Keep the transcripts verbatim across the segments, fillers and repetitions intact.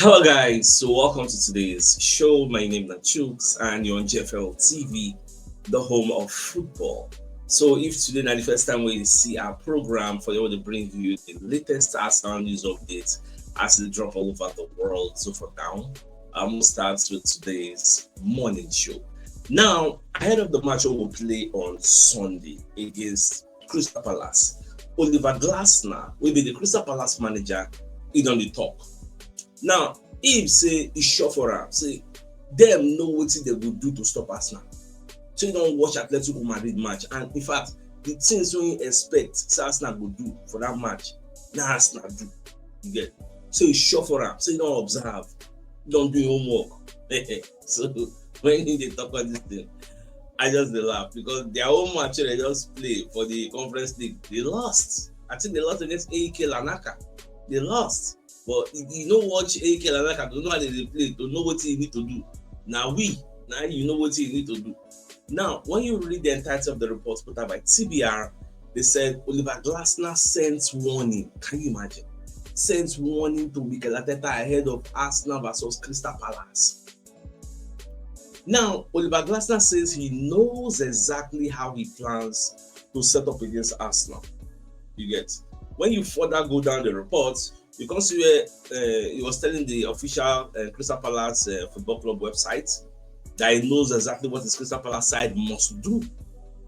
Hello, guys. So, welcome to today's show. My name is Chuks, and you're on G F L T V, the home of football. So, if today na the first time we see our program, for you to bring you the latest Arsenal news updates as they drop all over the world. So, for now, I'm gonna start with today's morning show. Now, ahead of the match we will play on Sunday against Crystal Palace, Oliver Glasner, will be the Crystal Palace manager, he don dey talk. Now, he say e sure for am, say dem know wetin dem go do to stop Arsenal. So he don watch Atletico Madrid match, and in fact, the things wey he expect say Arsenal go do for that match, na Arsenal do. You get? So e sure for am, so he don observe, he don do him homework. So when he dey talk about this thing, I just dey laugh because their own match wey they just play for the Conference League, they lost. I think they lost against A E K Larnaca. They lost. But you, you no watch A E K Larnaca to know how they dey play, to know wetin you need to do. Na we, na you know wetin you need to do. Now, when you read the entirety of the report put out by T B R, they said Oliver Glasner sent warning. Can you imagine? Sent warning to Mikel Arteta ahead of Arsenal versus Crystal Palace. Now, Oliver Glasner says he knows exactly how he plans to set up against Arsenal. You get? When you further go down the report, you can see where uh, he was telling the official uh, Crystal Palace uh, Football Club website that he knows exactly what his Crystal Palace side must do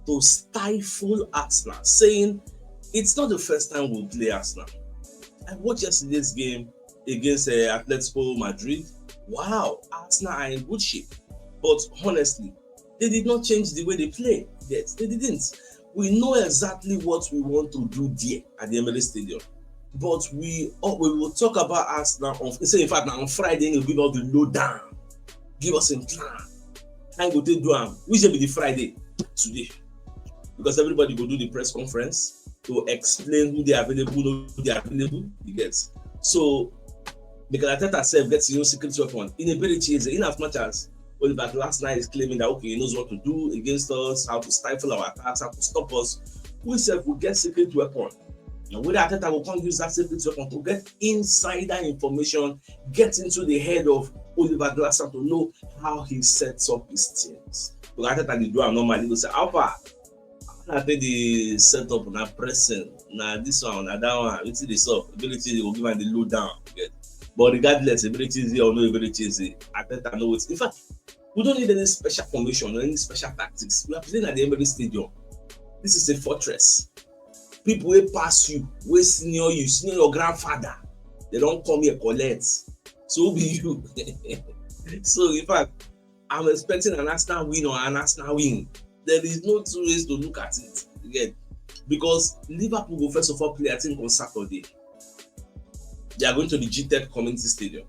to stifle Arsenal, saying it's not the first time we'll play Arsenal. I watched yesterday's game against uh, Atletico Madrid. Wow, Arsenal are in good shape. But honestly, they did not change the way they play. Yes, they didn't. We know exactly what we want to do there at the Emirates Stadium. But we uh, we will talk about Arsenal on, say, in fact, now on Friday, they'll give us the lowdown. Give us a plan. Time go take do am. Which day be the Friday? Today. Because everybody go do the press conference to explain who dey available, who no dey available. You get? So Mikel Arteta sef get his own secret weapon. In a very easy, in as much as Oliver Glasner is claiming that, okay, he knows what to do against us, how to stifle our attacks, how to stop us, we sef will get secret weapon. And whether Arteta will come use that secret weapon to get insider information, get into the head of Oliver Glasner to know how he sets up his teams. Because Arteta dey do am normally, he go say, "How far?" I think the setup na pressing, na this one, na that one, wetin dey sup, ability dey go give am the low down. You get? But regardless, ability is there or no ability is there, Arteta know wetin. In fact, we don't need any special formation or any special tactics. We are playing at the Emirates Stadium. This is a fortress. People wey pass you, wey senior you, senior your grandfather, they don come here collect. So who be you? So in fact, I'm expecting an Arsenal win or an Arsenal win. There is no two ways to look at it again, because Liverpool go first of all play, I think, on Saturday. They are going to the G Tech Community Stadium.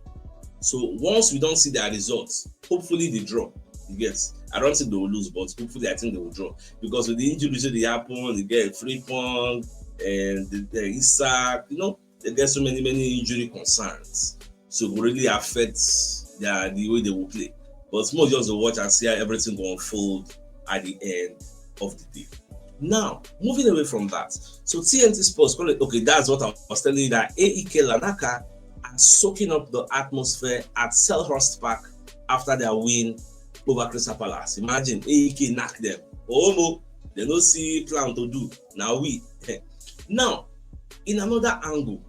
So once we don't see their results, hopefully they draw. You get? I don't think they will lose, but hopefully I think they will draw, because with the injuries that they happen, they get Frimpong and the, the Isak, you know, they get so many many injury concerns. So it will really affect their, the way they will play. But more just to watch and see how everything go unfold at the end of the day. Now, moving away from that, so T N T Sports, call it, okay, that's what I was telling you, that A E K Larnaca are soaking up the atmosphere at Selhurst Park after their win over Crystal Palace. Imagine, A E K knock them. Omo, they no see plan to do. Now we. Now, in another angle,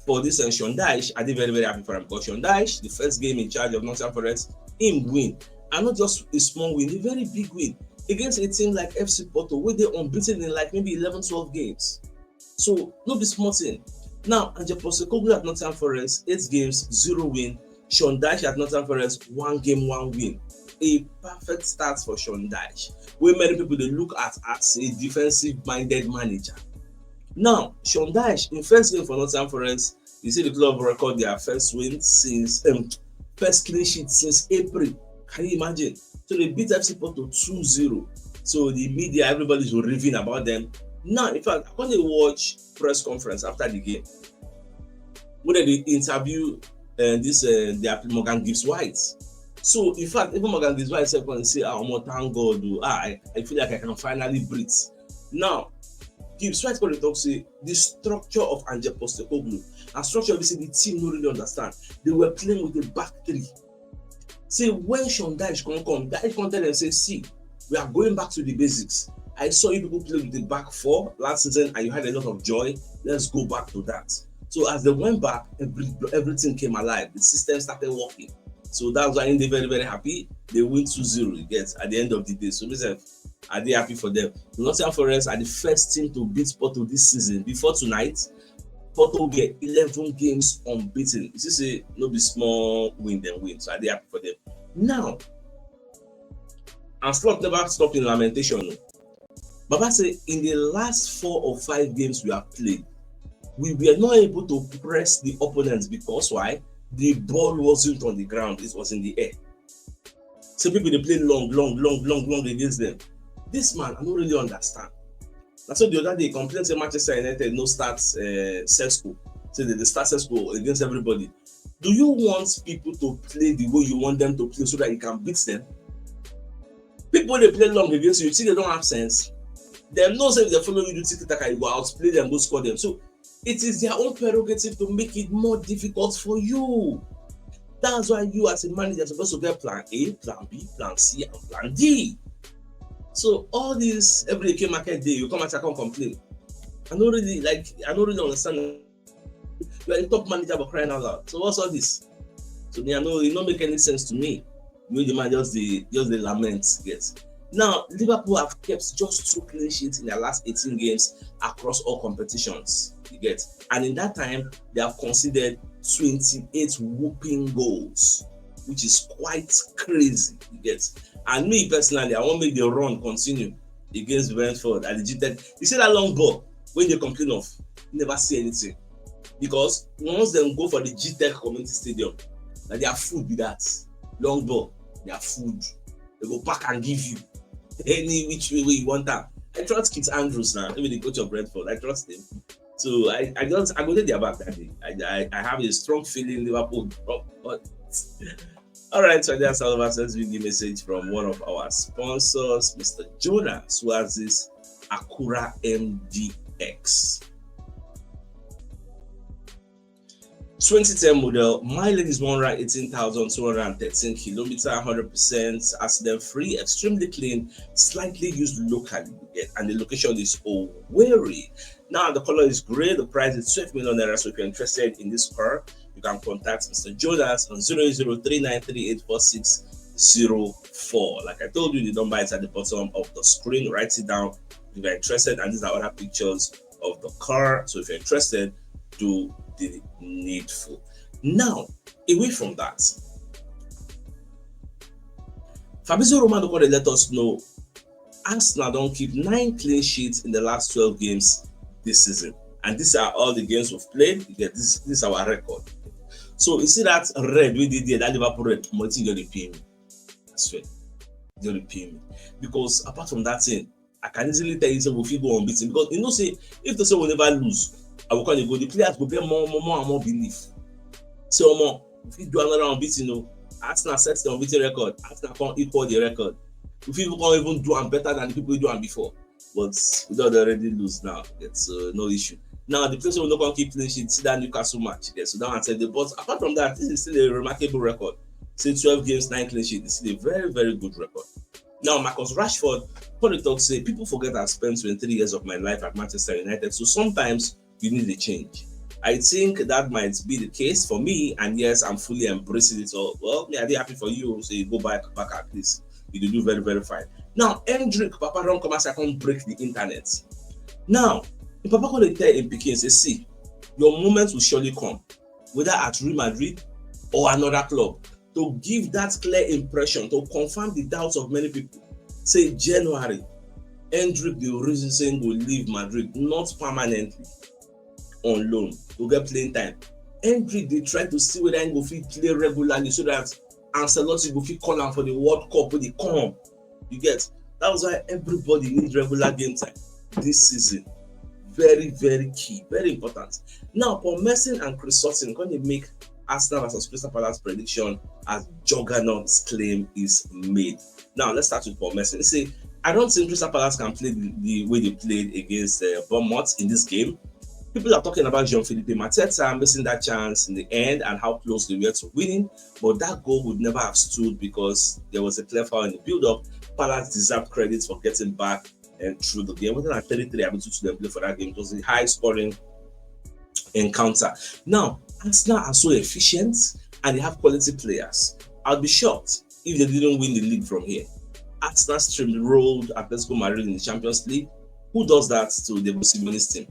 for this uh, Sean Dyche, I dey very, very happy for him, because Sean Dyche, the first game in charge of Nottingham Forest, him win. And not just a small win, a very big win against a team like F C Porto, where they unbeaten in, like, maybe eleven, twelve games. So, no be small thing. Now, Ange Postecoglou at Nottingham Forest, eight games, zero win. Sean Dyche at Nottingham Forest, one game, one win. A perfect start for Sean Dyche, where many people they look at as a defensive-minded manager. Now, Sean Dyche, in first game for Nottingham Forest, you see the club record their first win since, um, first clean sheet since April. Can you imagine? So they beat F C Porto two zero. So the media, everybody's raving about them. Now, in fact, I come dey watch press conference after the game, where they interview uh, this uh, their Morgan Gibbs White. So, in fact, even Morgan Gibbs White sef come say, "Ah, omo, thank God o. Ah, I, I feel like I can finally breathe." Now, Gibbs, why people dey talk say the structure of Ange Postecoglou and structure be say the team no really understand. They were playing with a back three. Say when Sean Dyche come come, Dyche come tell them say, "See, we are going back to the basics. I saw you people play with the back four last season and you had a lot of joy. Let's go back to that." So as they went back, every, everything came alive. The system started working. So that's why they very, very happy. They win two zero, you get, at the end of the day. So myself, I dey happy for them. Nottingham Forest are the first team to beat Porto this season. Before tonight, Porto get eleven games unbeaten. You see say no be small win dem win. So I dey happy for them. Now, and Slot never stop in lamentation o. Baba say in the last four or five games we have played, we were not able to press the opponents because why? The ball wasn't on the ground, it was in the air. So people dey play long, long, long, long, long against them. This man, I don't really understand. Na so the other day he complain say Manchester United no start uh, Sesko. Say they dey start Sesko against everybody. Do you want people to play the way you want them to play so that you can beat them? People dey play long against you, you think they don't have sense? Dem know say if they follow you do tiki taka, you go outplay them, go score them. So it is their own prerogative to make it more difficult for you. That's why you as a manager are supposed to get plan A, plan B, plan C, and plan D. So all this every day market day, you come and come complain. I don't really like. I don't really understand. You are a top manager for crying out loud. So what's all this? So me, I know it no make any sense to me. You the man just the just the lament, yes. Now Liverpool have kept just two clean sheets in their last eighteen games across all competitions. You get, and in that time they have conceded twenty-eight whooping goals, which is quite crazy. You get, and me personally, I want make the run continue against Brentford at the G Tech. You see that long ball when they complain of, never see anything, because once dem go for the G Tech Community Stadium, na their food be that. Long ball, their food. They go pack and give you any which way wey you want am. I trust Keith Andrews now, even the coach of Brentford. I trust him. So I, I just I go dey their back that day. I, I, I have a strong feeling Liverpool drop. But all right, so there's Salva sends me the message from one of our sponsors, Mister Jonas, who has this Acura M D X. twenty ten model, mileage is one hundred eighteen thousand two hundred thirteen kilometer, hundred percent accident free, extremely clean, slightly used locally, and the location is Owerri. Now the color is gray, the price is twelve million naira. So if you're interested in this car, you can contact Mister Jonas on zero zero three nine three eight four six zero four. Like I told you, the number is at the bottom of the screen. Write it down if you're interested. And these are other pictures of the car. So if you're interested, do the needful. Now, away from that, Fabrizio Romano go dey let us know Arsenal don keep nine clean sheets in the last twelve games this season. And these are all the games we've played. You get this, this is our record. So you see that red wey dey there, that Liverpool red, omo, e just dey pain me. I swear, e just dey pain me. Because apart from that thing, I can easily tell you say we fit go unbeaten. Because you know say if to say we never lose, I go come dey go. The players go get more, more, more and more belief. So, omo, we fit do another unbeaten o. Arsenal set the unbeaten record. Arsenal come equal the record. We fit even come even do am better than the people wey do am before. But we don already lose now. Yes, so no issue. Now, the place wey we no come keep clean sheet, see that Newcastle match. Yes, so that one sef dey. But apart from that, this is still a remarkable record. Say twelve games, nine clean sheet. It's still a very, very good record. Now, Marcus Rashford, Paul talk say, "People forget I spent twenty-three years of my life at Manchester United. So sometimes you need a change." I think that might be the case for me, and yes, I'm fully embracing it all. Well, me, I dey happy for you. So you go back, back at this. You dey do very, very fine. Now, Endrick Papa don come as I come break the internet. Now, the Papa come dey tell him pikin say, "See, your moment will surely come, whether at Real Madrid or another club, to give that clear impression, to confirm the doubts of many people." Say January, Endrick dey reason say he go leave Madrid, not permanently, on loan, to get playing time. Endrick dey try to see whether he go fit play regularly so that Ancelotti go fit call am for the World Cup wey dey come. You get? That was why everybody needs regular game time this season. Very, very key, very important. Now, Paul Merson and Chris Sutton come dey make Arsenal versus Crystal Palace prediction as juggernaut claim is made. Now, let's start with Paul Merson. He say, I don't think Crystal Palace can play the, the way they played against uh, Bournemouth in this game. People are talking about Jean-Philippe Mateta missing that chance in the end and how close they were to winning. But that goal would never have stood because there was a clear foul in the build-up. Palace deserved credit for getting back and through the game. Wasn't at thirty-three, I mean, to them play for that game. It was a high-scoring encounter. Now, Arsenal are so efficient and they have quality players. I'd be shocked if they didn't win the league from here. Arsenal steamrolled Atletico Madrid in the Champions League. Who does that to the Simeone's team?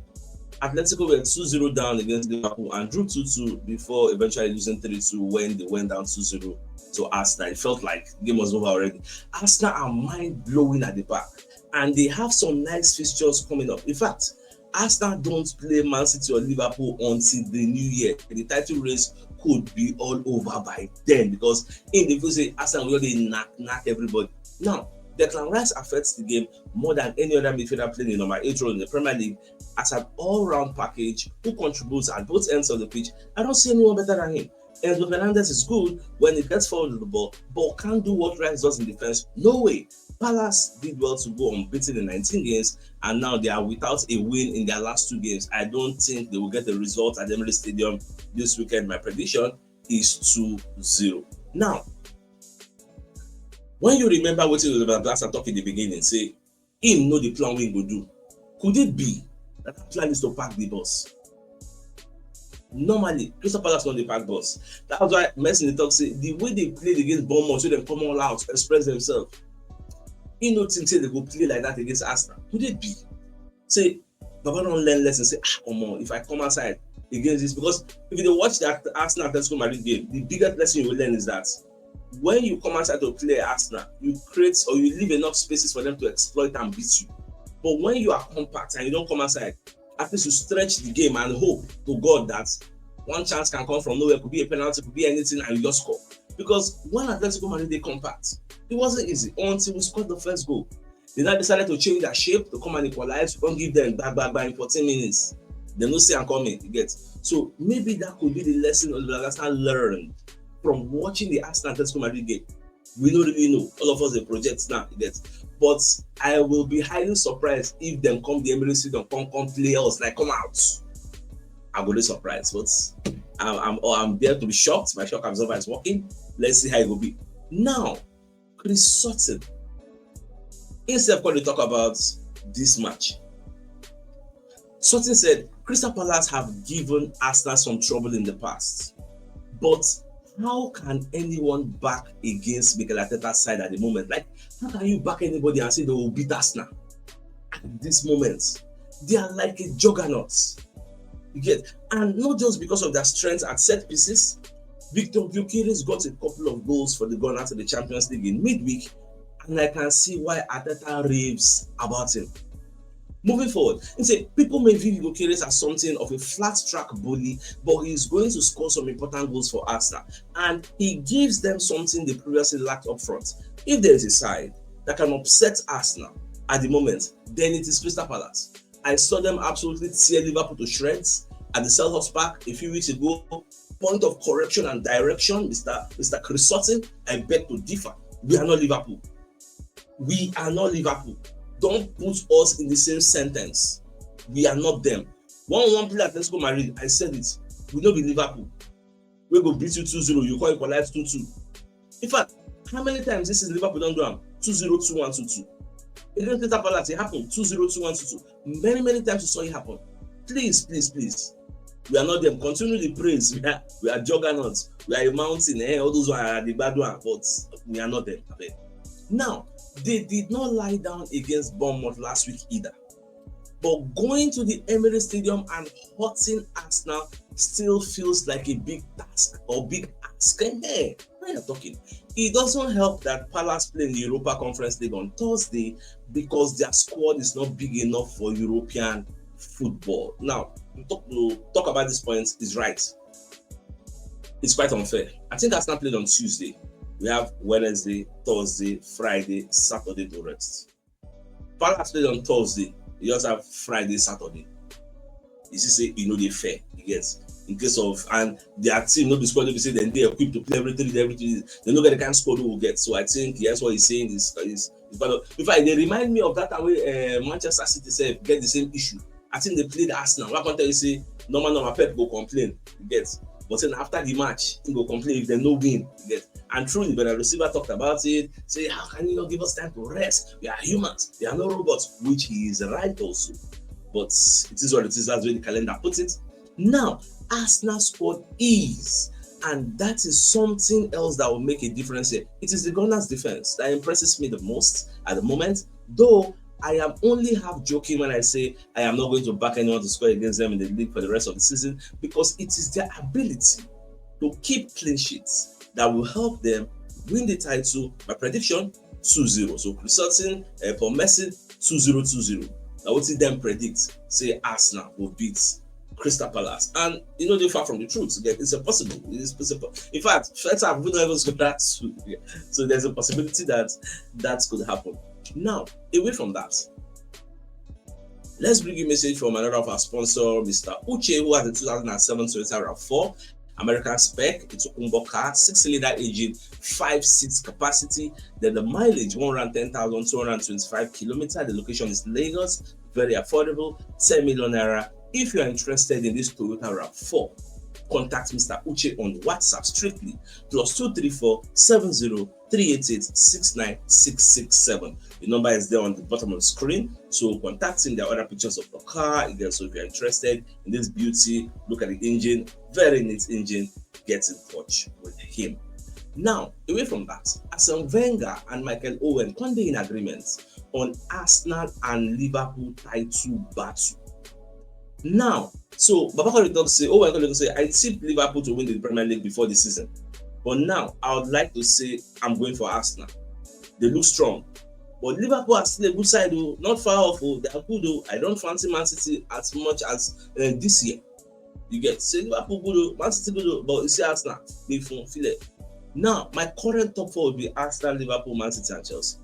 Atletico were two zero down against Liverpool and drew two two before eventually losing three two when they went down two zero to Arsenal. It felt like the game was over already. Arsenal are mind-blowing at the back, and they have some nice fixtures coming up. In fact, Arsenal don't play Man City or Liverpool until the new year. The title race could be all over by then because in the future, Arsenal will already knock, knock everybody. Now, Declan Rice affects the game more than any other midfielder playing in number eight role in the Premier League as an all-round package who contributes at both ends of the pitch. I don't see anyone better than him. Enzo Fernandez is good when he gets forward with the ball, but can't do what Rice does in defense. No way. Palace did well to go unbeaten in nineteen games, and now they are without a win in their last two games. I don't think they will get a result at Emirates Stadium this weekend. My prediction is two zero. Now, when you remember what Oliver Glasser talk in the beginning, say him know the plan we go do. Could it be that the plan is to pack the bus? Normally, Crystal Palace not the pack bus. That's why Mercy talk say the way they played against Bournemouth, so they come all out, express themselves. He no think say they go play like that against Arsenal. Could it be? Say Baba don't learn lesson. Say, ah, come on, if I come outside against this, because if you watch that Arsenal Atletico Madrid game, the biggest lesson you will learn is that when you come outside to play Arsenal, you create or you leave enough spaces for them to exploit and beat you. But when you are compact and you don't come outside, at least you stretch the game and hope to God that one chance can come from nowhere, could be a penalty, could be anything, and you just score. Because when Atletico Madrid they compact, it wasn't easy until we scored the first goal. They now decided to change their shape to come and equalize. We don't give them back, back, back in fourteen minutes. They no see am coming, you get. So maybe that could be the lesson Oliver Glasner learned from watching the Arsenal Atletico Madrid game. We don't really know. All of us they project now, you get. But I will be highly surprised if them come the Emirates Stadium, come come play us, like come out. I go be surprised, but I'm I'm, oh, I'm there to be shocked. My shock absorber is working. Let's see how it will be. Now, Chris Sutton himself come dey talk about this match. Sutton said Crystal Palace have given Arsenal some trouble in the past, but how can anyone back against Mikel Arteta's side at the moment? Like, how can you back anybody and say they will beat Arsenal at this moment? They are like a juggernaut. You get, and not just because of their strength at set pieces. Victor Gyökeres got a couple of goals for the Gunners in the Champions League in midweek, and I can see why Arteta raves about him. Moving forward, he said people may view Gyökeres as something of a flat track bully, but he is going to score some important goals for Arsenal, and he gives them something they previously lacked up front. If there is a side that can upset Arsenal at the moment, then it is Crystal Palace. I saw them absolutely tear Liverpool to shreds at the Selhurst Park a few weeks ago. Point of correction and direction, Mister Mister Chris Sutton, I beg to differ. We are not Liverpool. We are not Liverpool. Don't put us in the same sentence. We are not them. One one play Atletico Madrid, I said it. We no be Liverpool. We go beat you two zero, you call equalize two two. In fact, how many times this is Liverpool don't do am? Two zero, two one, two two. Against Crystal Palace, it happened. Two zero, two one, two two. Many, many times we saw it happen. Please, please, please. We are not them. Continue the praise. We are, we are juggernauts. We are a mountain. Eh? All those are the bad one, but we are not them. Abeg. Now, they did not lie down against Bournemouth last week either. But going to the Emirates Stadium and hurting Arsenal still feels like a big task or big ask. Eh, now you're talking. It doesn't help that Palace play in the Europa Conference League on Thursday because their squad is not big enough for European football. Now, to talk, to talk about this point is right. It's quite unfair. I think Arsenal played on Tuesday. We have Wednesday, Thursday, Friday, Saturday to rest. Palace played on Thursday. You just have Friday, Saturday. You see, say you know they fair. You get. in case of, and their team no be squad wey be say dem dey equipped to play everything, everything. They no get the kind squad we will get. So I think, yes, what he's saying is is is part of. In fact, they remind me of that time wey uh, Manchester City sef get the same issue. I think they played Arsenal. Why can't tell you say normal normal Pep go complain, you get? But then after the match, he go complain if they no win, you get? And truly, Bernardo Silva talked about it. Say, how can you not give us time to rest? We are humans. We are not robots, which he is right also. But it is what it is. That's the way the calendar puts it. Now, Arsenal squad is, and that is something else that will make a difference here. It is the Gunners' defense that impresses me the most at the moment, though I am only half joking when I say I am not going to back anyone to score against them in the league for the rest of the season, because it is their ability to keep clean sheets that will help them win the title. My prediction, two zero. So Chris Sutton, uh, Paul Merson, two zero two zero. Now, what did them predict? Say Arsenal will beat Crystal Palace. And you know, they're far from the truth. Again, it's impossible. It's, it's impo- In fact, first half, we don't even score that. So there's a possibility that that could happen. Now, away from that, let's bring you a message from another of our sponsor, Mister Uche, who has a two thousand seven Toyota RAV four, American spec. It's a Kumbo car, six-cylinder engine, five seats capacity. Then the mileage, one hundred ten thousand two hundred twenty-five kilometer. The location is Lagos, very affordable, ten million naira. If you are interested in this Toyota RAV four, contact Mister Uche on WhatsApp strictly, plus two three four seven zero three eight eight six nine six six seven. The number is there on the bottom of the screen. So contact him. There are other pictures of the car. Again, so if you're interested in this beauty, look at the engine, very neat engine, get in touch with him. Now, away from that, Arsene Wenger and Michael Owen come dey in agreement on Arsenal and Liverpool title battle. Now, so Baba come dey talk say, oh, I come dey say, I tip Liverpool to win the Premier League before the season. But now, I would like to say I'm going for Arsenal. They look strong. But Liverpool are still a good side, oh, not far off, oh, they are good, oh. I don't fancy Man City as much as uh, this year. You get, say Liverpool good, oh, Man City good, oh, but you see Arsenal, they feel it. Now, my current top four would be Arsenal, Liverpool, Man City, and Chelsea.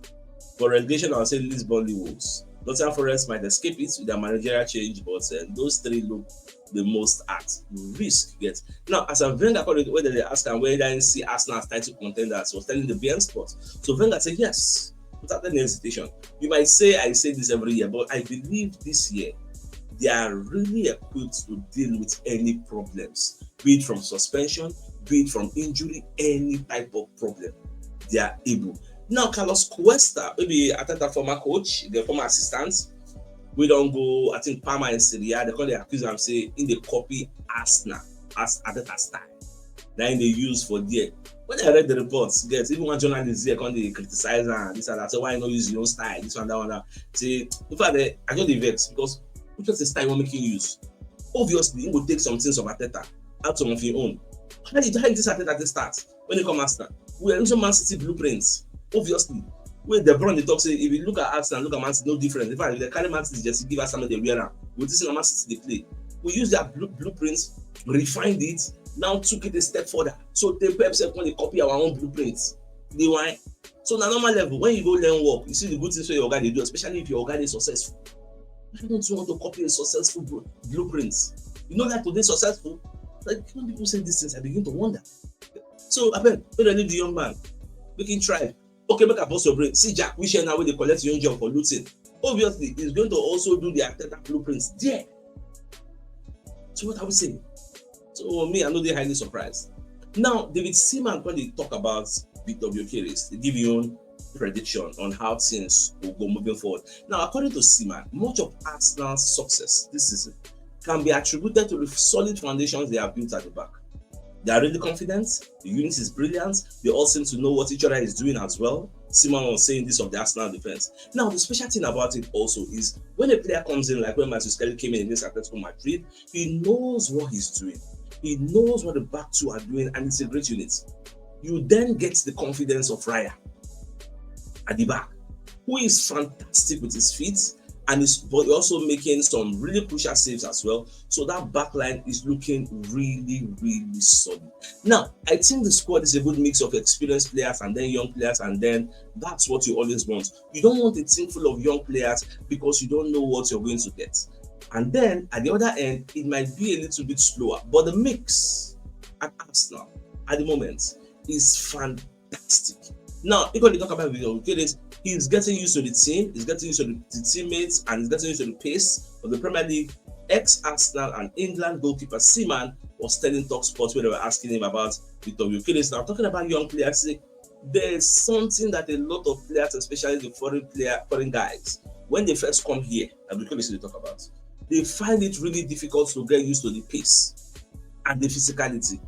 For relegation, I would say Lisbon, Wolves. Nottingham Forest might escape it with their managerial change, but uh, those three look the most at risk. Yes. Now, as a Wenger called it, whether they ask him whether he see Arsenal as title contenders, was telling the B N Sport. So Wenger said yes, without any hesitation. You might say I say this every year, but I believe this year they are really equipped to deal with any problems, be it from suspension, be it from injury, any type of problem, they are able. Now, Carlos Cuesta, maybe Arteta former coach, the former assistant, we don't go, I think Parma in Serie A, they call the accuse and say in the copy Arsenal, as Arteta style. That they use for there. When I read the reports, yes, even one journalist here come dey criticize and this and that. Say why you no use your own style, this one, that one, that. Say, in fact, eh, I just dey vex because which was the style you want making use? Obviously, you go take some things from Arteta, add some of your own. How did how did this Arteta take start when he come Arsenal? We are using Man City blueprints. Obviously, when De Bruyne dey talk say if you look at Arsenal, look at Man City, no difference. In fact, if they carry Man City jersey, give us some of the wear am. We this na Man City dey play. We use their blue, blueprints, refined it, now took it a step further. So the Pep sef come dey copy our own blueprints. The why? So na normal level, when you go learn work, you see the good things wey your oga dey do, especially if your oga dey successful. You don't want to copy a successful blu- blueprint. You know that to dey successful, like when people say these things, I begin to wonder. So abeg, make dem leave the young man, make him try. Okay, make I burst your brain. See Jack Wilshere now wey dey collect young job for Luton. Obviously, he's going to also do the Arteta blueprints there. So what are we saying? So me, I no dey highly surprised. Now, David Seaman, when they talk about B W K race, they give you own prediction on how things will go moving forward. Now, according to Seaman, much of Arsenal's success this season can be attributed to the solid foundations they have built at the back. They are really confident. The unit is brilliant. They all seem to know what each other is doing as well. Seaman was saying this of the Arsenal defense. Now, the special thing about it also is when a player comes in, like when Matheus Kelly came in against Atletico Madrid, he knows what he's doing. He knows what the back two are doing, and it's a great unit. You then get the confidence of Raya at the back, who is fantastic with his feet and is but also making some really crucial saves as well. So that back line is looking really, really solid. Now, I think the squad is a good mix of experienced players and then young players, and then that's what you always want. You don't want a team full of young players because you don't know what you're going to get. And then at the other end, it might be a little bit slower. But the mix at Arsenal at the moment is fantastic. Now, if you talk about Victor Gyökeres, he's getting used to the team, he's getting used to the, the teammates, and he's getting used to the pace of the Premier League. Ex-Arsenal and England goalkeeper Seaman was telling Talk Sports when they were asking him about Victor Gyökeres. Now, talking about young players, say there's something that a lot of players, especially the foreign player, foreign guys, when they first come here, and Gyökeres they talk about, they find it really difficult to get used to the pace and the physicality.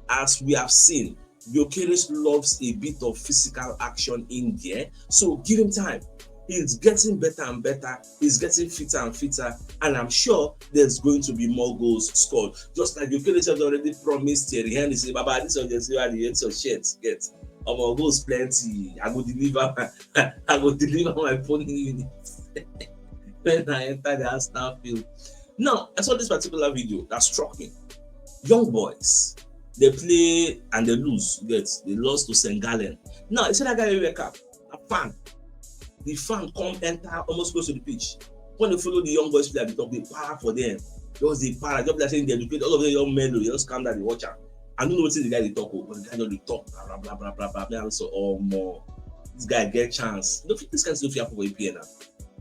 As we have seen, Gyökeres loves a bit of physical action in there, so give him time. He's getting better and better. He's getting fitter and fitter, and I'm sure there's going to be more goals scored. Just like Gyökeres has already promised Thierry Henry, say, "Baba, this one just you are the end of shirt get. Omo, goals plenty. I go deliver. I go deliver my pony unit." When I enter the Arsenal field. Now, I saw this particular video that struck me. Young boys, they play and they lose. Get, they lost to Saint Gallen. Now, you see that guy wey wear cap, a fan. The fan come enter almost close to the pitch. When they follow the young boys play, they talk, they para for them. Just they para, just like saying they educate all of them young men, they just come down, they watch am. I don't know what the guy they talk, oh, but the guy just dey talk, blah blah blah blah blah blah. Me also, oh more, this guy get chance. No, this kind of stuff happen for A P L now.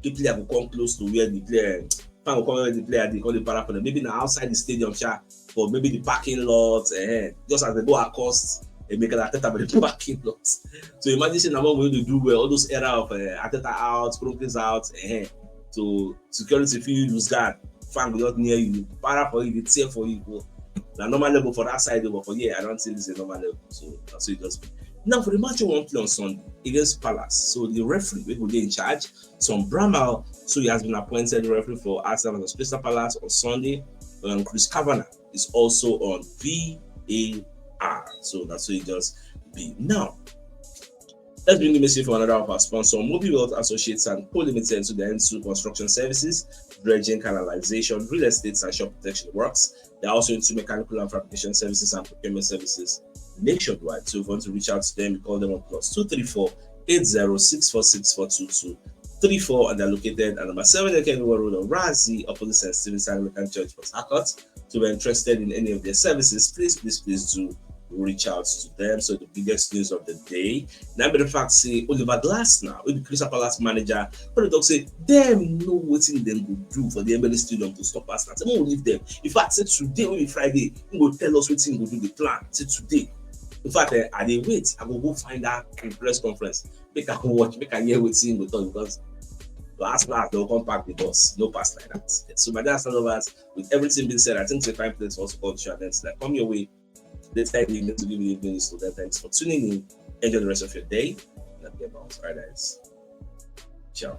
The player go come close to where the player, fan go come where the player dey, come dey para for them. Maybe na outside the stadium, sha, or maybe the parking lot, eh, just as they go across, eh, Mikel Arteta by the parking lot. So imagine say na one wey dey do well, all those era of, eh, Arteta out, Kroenke's out, eh. So security fit lose guard, fan go just near you, para for you, dey tear for you, go. Na normal level for that side, but for here, I don't think this is a normal level. So that's what it just be. Now for the match we wan play on Sunday against Palace. So the referee wey go dey in charge, Tom Bramall, so he has been appointed referee for Arsenal versus Crystal Palace on Sunday. Um, Chris Kavanagh is also on V A R. So that's what it just be. Now, let's bring the message for another of our sponsors, Mobi Wealth Associates and Co Limited, to the N two Construction Services, dredging, canalization, real estate, and shop protection works. They're also into mechanical and fabrication services and procurement services nationwide. So if you want to reach out to them, you call them on plus two three four eight zero six four six four two two three four, and they're located at number seven Ekeniwa Road on Razi, opposite Saint Stephen's Anglican Church, Port Harcourt. So if you're interested in any of their services, please, please, please do reach out to them. So the biggest news of the day, na be the fact say Oliver Glasner, wey be Crystal Palace manager, come dey talk say dem know wetin dem go do for the Emirates Stadium to stop Arsenal. Say make we leave them. In fact, say today wey be Friday, he go tell us wetin he go do, the plan. Say today. In fact, eh, I dey wait. I go go find that press conference. Make I go watch, make I hear wetin he go talk, because Arsenal don come pack the bus. No pass like that. So my dear Arsenal lovers, with everything being said, I think it's a fine place for us to call the show. And then like, come your way. This time we need to give you evening. So then thanks for tuning in. Enjoy the rest of your day. And get bounced. All right, guys. Ciao.